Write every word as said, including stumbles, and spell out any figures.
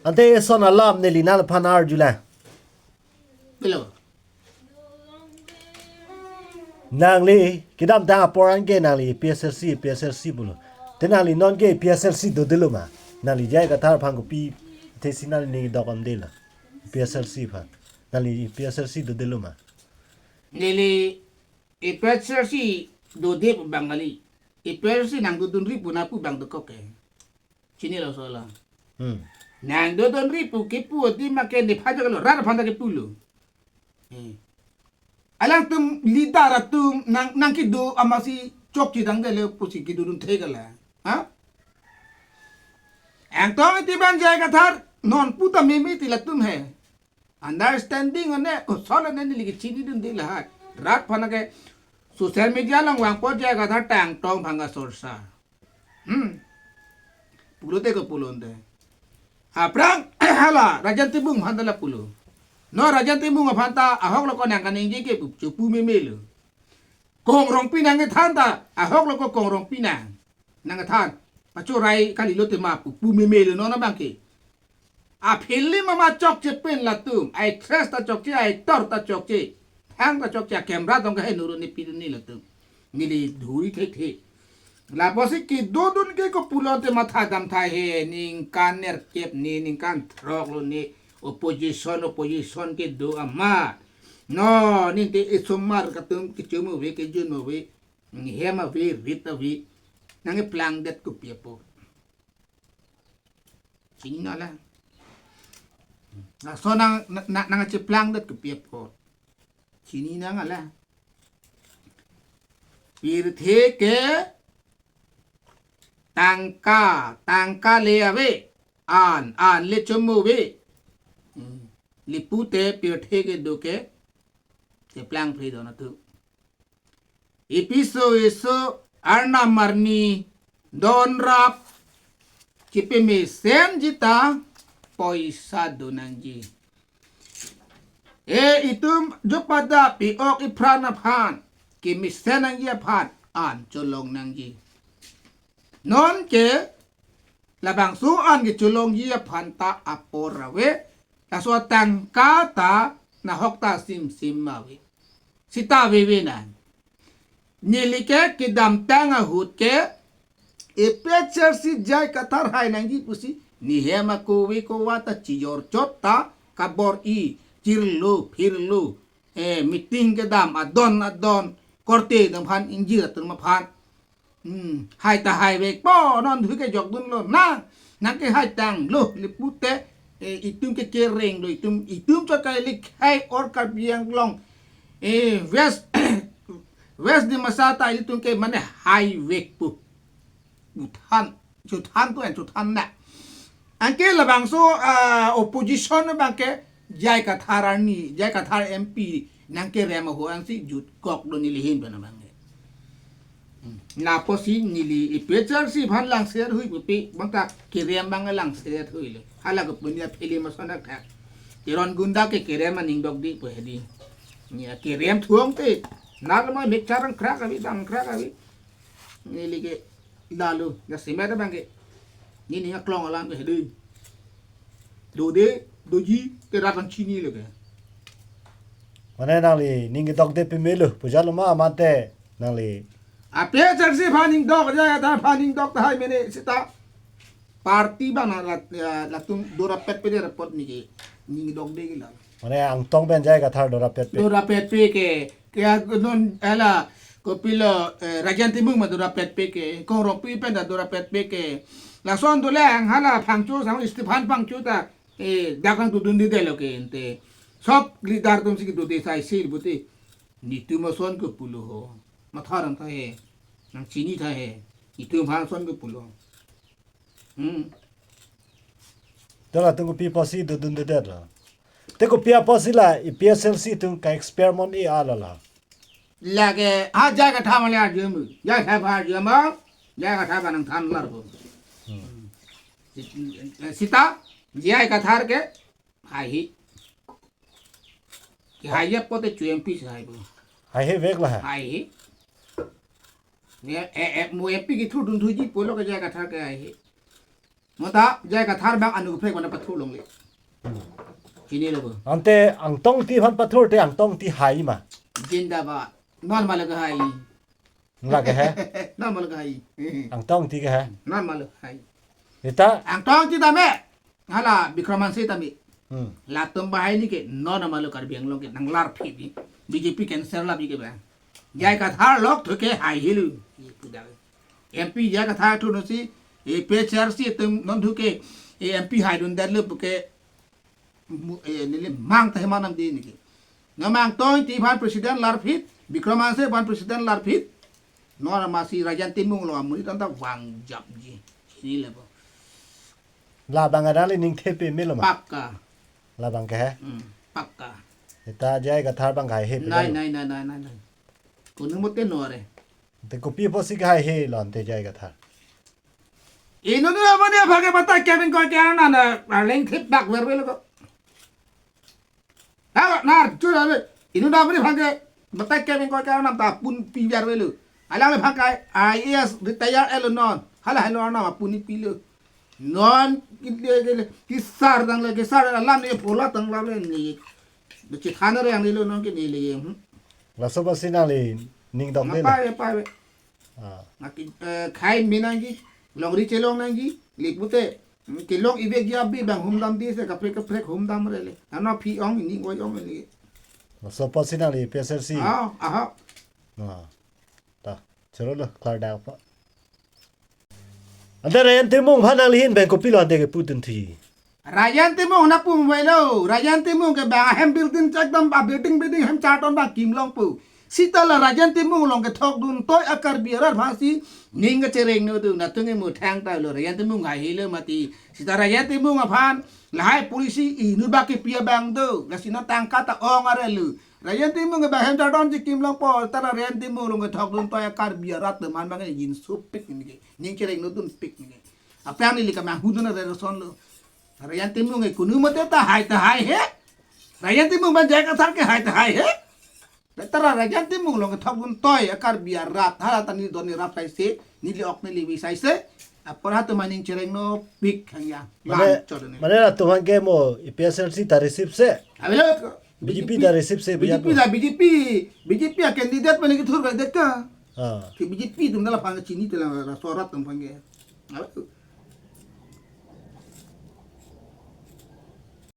Ante eson alam neli nangliphan arjulang. Bilo. Nangli kedamtang apor anke nangli A P H L C, A P H L C pulo. Te nangli nonke A P H L C dodelo ma? Nangli J I Kathar aphan kopi thesi nangli ning dok-ande lo? A P H L C aphan. Nangli A P H L C dodelo ma? Neli A P H L C dode pu abang kali. A P H L C nangdodunri pu na pu abang dokok ke. Chinilo laso alam. Hmm. Nangdodunri pu kipu odi make nephan joklo, rat aphan ta kipulo. Eh. Alangtum leader atum nang, nangkedo amatsi chokche dangdetlo pusi kedodun thek ala. Ha? Angtong iti abang J I Kathar non pu ta meme ti latum he. Understanding one kosol one neli kechinidunde lahai. Rat aphan ke social media along vangpo J I Kathar ta Angtong aphan kasorsa. Hmm. Pulote kopulo ante. Aphrang hala Rajen Timung aphan ta la pulo. Non Rajen Timung aphan ta ahok lo ko nang kaningje ke pu, chopu memelo. Kong Rongpi nangkethan ta ahok lo ko Kong Rongpi nang nangkethan. Pachorai kalilote ma pu, pu memelo non abang ke. A film ama chokche pen latum, actress ta chokche, actor ta chokche, thang ta chokche, camera tong kahe nuru ni pidu ni latum. Neli dhuri thekthe. Lapusi kedodun ke kopulo te matha dam thai he, ningkan nerkep ni, ningkan throk lo ni, opposition, opposition kedo amat. Non, ninte isomar katum kechum ave, kejun ave, hem ave, rit ave. Nangkeplangdet kopi apot? Chinilo la. Laso nang, nang, nangcheplangdet kopi apot? Chinilo la. Pirthe ke tangka, tangka le ave, an, an le chom ave. Hmm. Lapu te pirthe kedo ke, cheplang phre do na tu. Ipiso iso arnam arni donrap chipi mesen jita poisa do nangji. E itum jupada pi-ok ipran aphan kemesen nangji aphan an cholong nangji. Non ke labangso an kecholongji aphan ta apor ave, laso atangka ta nahok ta simsim ave. Sita veve nang. Neli ke kedamtang ahut ke A P H L C J I Kathar hai nangji pusi, ne hem ako ave ko ava ta chijor chot ta kabor-i, chirlo phirlo, eh, meeting kedam adon adon, korte atum aphan, ingjir atum aphan. Hmm, hai ta haivekpo, non thu kejokdunlo nang, nangkehai tanglo, lapu te, eh, itum ke kereng lo, itum, itum chot kali khei or Karbi Anglong, eh, West, West Dimasa ta itum ke mane haivekpo. Juthan, juthan tu en, juthan na. Anke labangso, ah, opposition abang ke J I Kathar arni, J I Kathar M P nangkerem ahut ansi jutkok do neli ahin pen abang ke. Hmm. Lapusi neli A P H L C aphan langser hui pupi, bang ta kerem abang langser hui lo. Hala ke punya film ason akhak. Teron Gunda ke kerem aning dokde pu hedi. Ne kerem thuang te. Nal ma mik charang krak abi, dang krak abi. Neli ke lalu, ya semet abang ke. Ne ning aklong alam ke hedi. Dode, doji, ke rat aphan chinilo ke. Mane nangli ning kedokde pemelo, pu jalo ma mate nangli. A P H L C aphan ning dok, J I Kathar aphan ning dok tahai mene sita. Party abang na lat, ya, latum dorapet pe dorapet neke ning dokde ke la. Mane Angtong pen J I Kathar dorapet pe. Dorapet pe ke, ke non hala kopilo, eh, Rajen Timung ma dorapet pe ke, Kong Rongpi pen ta dorapet pe ke. Lason dolang hala Phangcho sang Stephen Phangcho ta, eh, dak nangdodundedetlo ke ante. Sob leader atum si kedode sai sil puti. Netum ason kopulo ho. Matha dam tha he. Nangchini tha he. Netum aphan ason kopulo. Hmm. Te latum kopi apotsi dodundedetlo? Te kopi apotsi la A P H L C atum ka-expel mon-e ala la? Lake, ha J I Kathar ma le arjum. J I Kathar arjum. J I Kathar aphan nangthan larpo. Hmm. Sita, J I Kathar ke, haihe. Kehai apot te chu M P si haipo. Haihevek la ha? Haihe. Ne, eh, eh, mo M P kethurdun thuji pulo ke J I Kathar ke haihe. Mota J I Kathar abang anu kaprek mana pathur longle. Chinilo bo. Ante Angtong Ingti aphan pathur te Angtong Ingti hai ma? Jindabad. Non malo kehai. Nang ke he? Non malo kehai. Angtong Ingti ke he? Non malo kehai. Ita? Angtong Ingti tame. Hala Bikram Hanse tame. Hmm. Latum bahai ni ke non malo Karbi Anglong ke nanglarphi bi. B J P cancer la bi ke ba. J I Kathar lok thu ke hai hilu. M P J I Kathar thu no si, eh, P H R C atum non thu ke, eh, M P haidun det lo pu ke, mu-, eh, neli mang ta hemanam di ni ke. Nang Angtong Ingti aphan president larphit, Bikram Hanse aphan president larphit. Non masi Rajen Timung lo amonit anta vangjapji. Chinilo bo. Labang ada le ning thepi melo ma? Pakka. Labang ke he? Hmm, pakka. Ita J I Kathar abang hai he. Nai, nai, nai, nai, nai, nai. Kunu mote nore. Te kopi apotsi hai he lo ante J I Kathar? Inut abang ni aphan ke batai kevin ko ke ana na, na lengthip dak vervelo ko. Ha, nar, chu ave. Inut abang ni aphan ke batai kevin ko ke ana ta punpi vervelo. Alangliphan ke I A S retire lo non. Hala helo ana punpi lo. Non ki, ki, ki, kesar dang le, kesar alam ni pola tang lam le ni. Bechethana re yang ni lo non ke ni le. Hmm. Laso apotsi nangli ning dok de le. Apa ya, apa ya? Ah. Naki, eh, khai me nangji, longri chelong nangji, lipute, hmm, kelong ivek ji abi abang humdam di se, kaprek kaprek humdam re le. Ano phi ong, ning oi ong le. Laso apotsi nangli P S L C. Ah, aha. Ah. Ta, choro lo, klar dak pa. Ante Rajen Timung aphan nangli ahin pen kopilo ante kepu dun thi? Rajen Timung na pu mobile lo. Rajen Timung ke bang ahem building chak dam ba building building hem charton ba kim longpo. Sita la Rajen Timung along kethok dun toi a Karbi arat aphansi ning kachereng no dun na tunge mu thang ta lo Rajen Timung hai hilo mati. Sita Rajen Timung aphan lahai policy inut ba kepi abang do. Lasi na tangka ta ong are lo. Rajen Timung ke bang hem charton si kim longpo. Ta la Rajen Timung along kethok dun toi a Karbi arat teman bang ini jin supik ini ke. Ning chereng no dun pik ni. Apa yang neli kemang hudun ada rason lo. Rajen Timung e kunu mote ta hai ta hai he. Rajen Timung ban J I Kathar ke hai ta hai he. Betara Rajen Timung along kethok dun toi a Karbi arat hala ta ni don ni rap sai se, neli ok neli vi sai se. Apor ha teman ning chereng no pik hang ya. Mane, bang chor ni. Mane latum aphan ke mo A P H L C ta receive se. Avelo. B J P ta receive se, B J P ta, B J P, B J P a candidate mane kethur ka deka. Ah. Ke B J P atum dala aphan chini te la, la sorat atum aphan ke. Alo.